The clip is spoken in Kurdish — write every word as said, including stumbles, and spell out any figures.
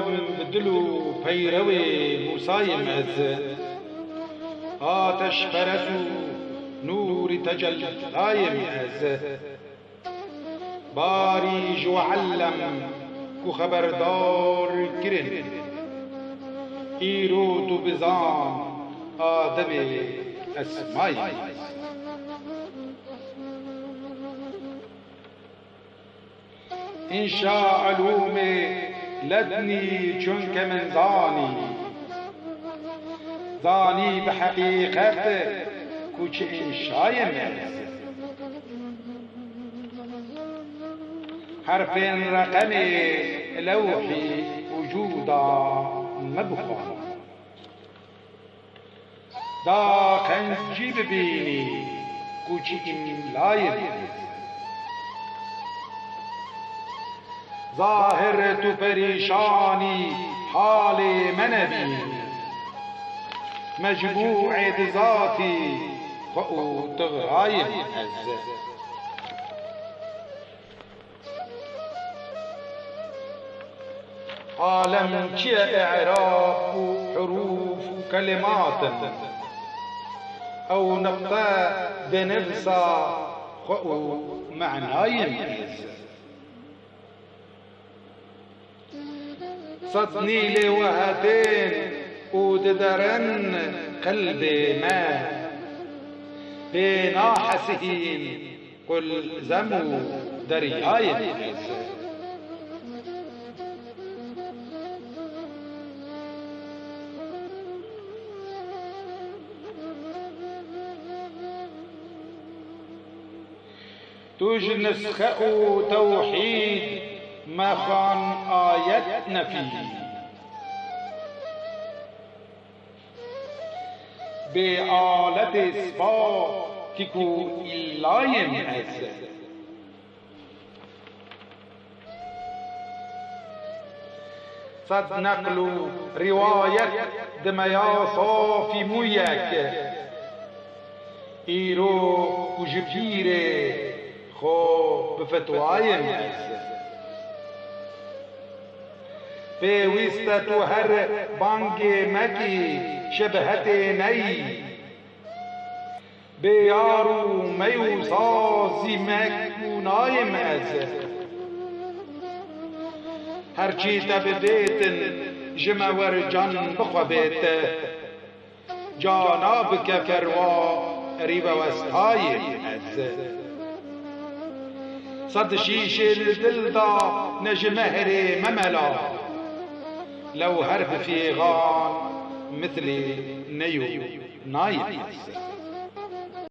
Bi dil û peyrewê Mûsayê me ez, ateşperest û nûrî tecellayê me ez. Barî ji we ellem ku xeberdar kirin, îro tu bizan Ademê Esmayê me ez. Înşa elûmê lednî çunke min zanî. Zanî bi heqîqet ku çi înşayê me ez. Herfên reqemê lewhî wicûda me bixwan. Da qencî bibînî ku çi îmlayê me ez. Zahir tu perîşanî halê me nebînî. Mecmûê di zatî xwe û tixrayê me ez. Alem çi ye, i'rab û hurûf û kelimat in. Ew niqte dinivisa xwe û menayê me ez. Sed nîlê we hetin û diderin qelbê me. Pê nahesihîn qulzem û deryayê me ez. Tu ji nisxe û tewhîd mexwan ayet nefî. Bê aletê spa kî ku îllayê me ez. Sed neql û rîwayet di me ya safî mûyek. Îro ku ji pîrê xwe bi fetwayê me ez. Pêwîst e tu her bangê me kî şebhetê neyî. Bê yar û mey û sazî me ku nayêm ez. Her çî te bibêtin ji me wer can bi xwe bête. Cana bike ferwa rîvewestayê ez. Sed şîşê li dil da ne ji mehrê me mela. Lew her bi fêxan mitlê neyû nayê ez.